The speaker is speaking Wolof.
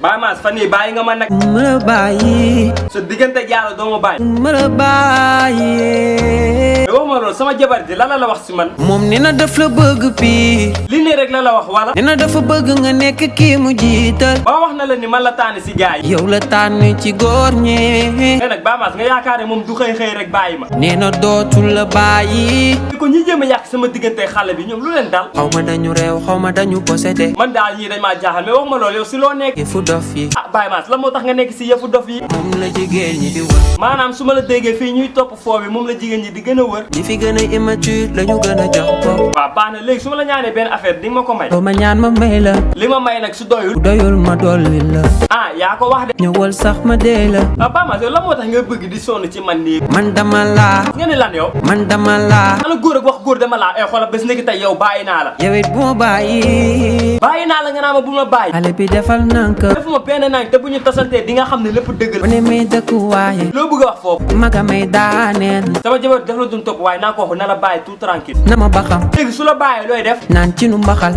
Baye Mass fan yii bàyyi nga ma nag. ma la bàyyi. sa diggante yàlla doo ma bàyyi. ma la bàyyi. mais wax ma loolu sama jabar ji lan la wax si man. moom nee na daf la bëgg pii. li nii rek la wax wala. nee na dafa bëgg nga nekk kii mu jiital. ba wax na la ni man la tànn si gars yi. yow la tànn ci góor ñee. mais nag Baye Mass nga yaakaar ne moom du xëy rek bàyyi ma. nee na dootul la bàyyi. di ko ñi jéem a yàq sama diggante xale bi ñoom lu leen dal. xaw ma dañu réew xaw ma dañu possédé. man daal ñii dañ maa jaaxal mais wax ma loolu yow si loo nekk. yëfu dof yi. ah Baye Mass la moo tax nga nekk si yëfu dof yi. moom la jigéen ñi di wër. maanaam su ma la déggee fii ñuy topp foo bi moom la jigéen ñi di gën a wër. ñi fi gën a immature la ñu gën a jox bopp. waaw baax na léegi su ma la ñaanee benn affaire di nga ma ko may. doo ma ñaan ma may la. li ma may nag su doyul. bu doyul ma dolli la. ah yaa ko wax de. ñëwal sax ma dee la. ah Baye Mass yow la moo tax nga bëgg di sonn ci man nii. man dama laa. nga ne lan yow. man dama laa. ala góor ak wax góor dama laa xoolal bés nekk tey yow bàyyi naa la. yow it bu ma bàyyi. bàyyi naa la nga naa ma bu ma bàyyi. xale bi defal nanka. defuma benn nang te bu ñu tasantee di nga xam ne lépp dëgg la. bu ne may dëkku waaye. loo bëgg a wax foofu. maga may daaneel. sama jabar def la dun topp waaye naa ko wax na la bàyyi tout tranquille. na ma baxam. léegi su la bàyyee looy def. naan ci nu mbaxal.